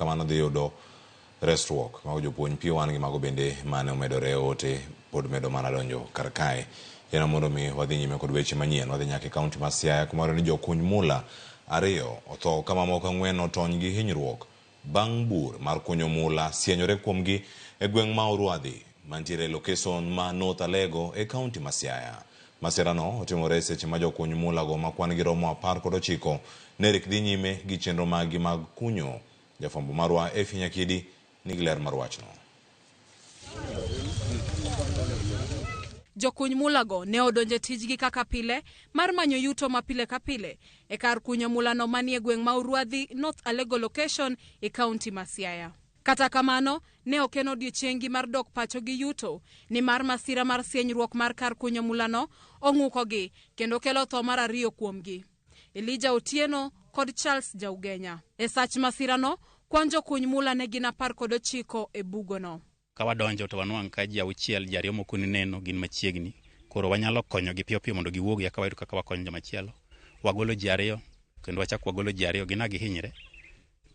Kamano dhi yudo resruok. Mago jopuonj P1 gi mago bende mane omedore ote pod medo mana donjo kar kae. Yena mondo mi wadhi nyime kod weche manyien. Wadhi nyaka e kaunti ma Siaya kuma ni jokuny mula ariyo otho ka mamoko ang'wen otony gi hinyruok bang' bur mar kunyo mula sienyore kuomgi e gweng' ma Orwadhi mantiere e lokeson ma North Alego e kaunti ma Siaya. Masirano otimore e seche ma jokuny mula go ma kwan gi romo 19 ne rik dhi nyime gi chenro maggi mag kunyo. Jafwambo marwa Effie Nyakidi nigi ler mar wachno. Jokuny mulago ne odonjo e tijgi kaka pile mar manyo yuto ma pile ka pile e kar kunyo mulano manie gweng' ma Urwadhi, North Alego location e kaunti ma Siaya. Kata kamano, ne ok en odiechieng'gi mar dok pacho gi yuto, nimar masira mar sienyruok mar kar kunyo mulano ong'ukogi kendo kelo tho mar ariyo kuomgi. Elijah Otieno kod Charles Jaugenya. E sach masirano, kwan jokuny mula ne gin 19 e bugono. Ka wadonjo to wanwang' ka ji auchiel, ji ariyo moko ni neno gin machiegni. Koro wanyalo konyogi piyo piyo mondo giwuogi eka wayud kaka wakonyo jomachielo. Wagolo ji ariyo, kendo wachak wagolo ji ariyo, gin a gihinyre.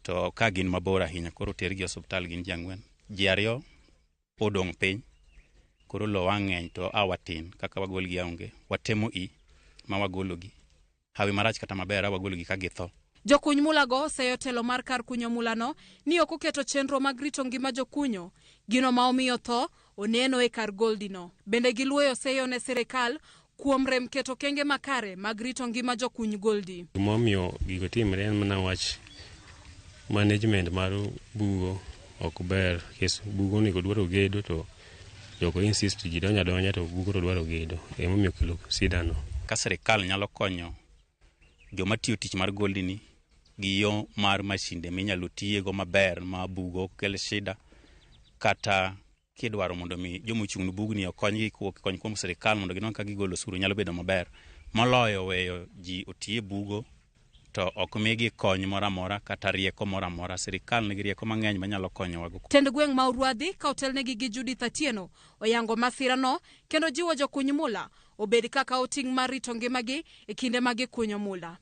To ka gin mabor ahinya, koro tergi e osiptal gin ji ang'wen. Ji ariyo odong' piny, koro lowo ang' ng'eny to a watin, kaka wagolgi aonge. Watemo i ma wagologi. Hawi marach kata maber, a wagologi ka githo. Jokuny mulago oseyo telo mar kar kunyo mulano ni ok oketo chenro mag rito ngima jokunyo, gino ma omiyo tho oneno e kar goldino. Bende giluoyo seyo ne sirikal kuom rem keto kenge makare mag rito ngima jokuny goldi. Gimomiyo gigo timre en mana wach management mar bugo ok ber. Nikech bugo onego dwaro gedo to joko insist ji donjo adonja to bugo to dwaro gedo. Emomiyo okelo shida no. Ka sirikal nyalo konyo joma tiyo tich mar goldi ni gi yo mar mashinde minyalo tiyego maber ma bugo ok kel shida, kata kidwaro mondo mi joma ochung' ne bugni okonygi kowuok kony kuom sirikal mondo ginwang' kaka gigolo osuru nyalo bedo maber moloyo weyo ji oti e bugo to ok migi kony moro amora kata rieko moro amora. Sirikal nigi rieko mang'eny manyalo konyowago. Tend gweng' ma Urwadhi ka otelnegi gi Judith Atieno oyango masirano kendo jiwo jokuny mula obed kaka oting' mar rito ngimagi e kinde ma gikunyo mula.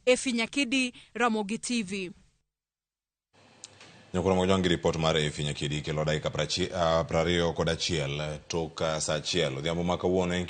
Effie Nyakidi, Ramogi TV. Nyakoro Mojong gi ripot mar Effie Nyakidi kelo dakika 21 tok saa 1 odhiambo ma kawuono en.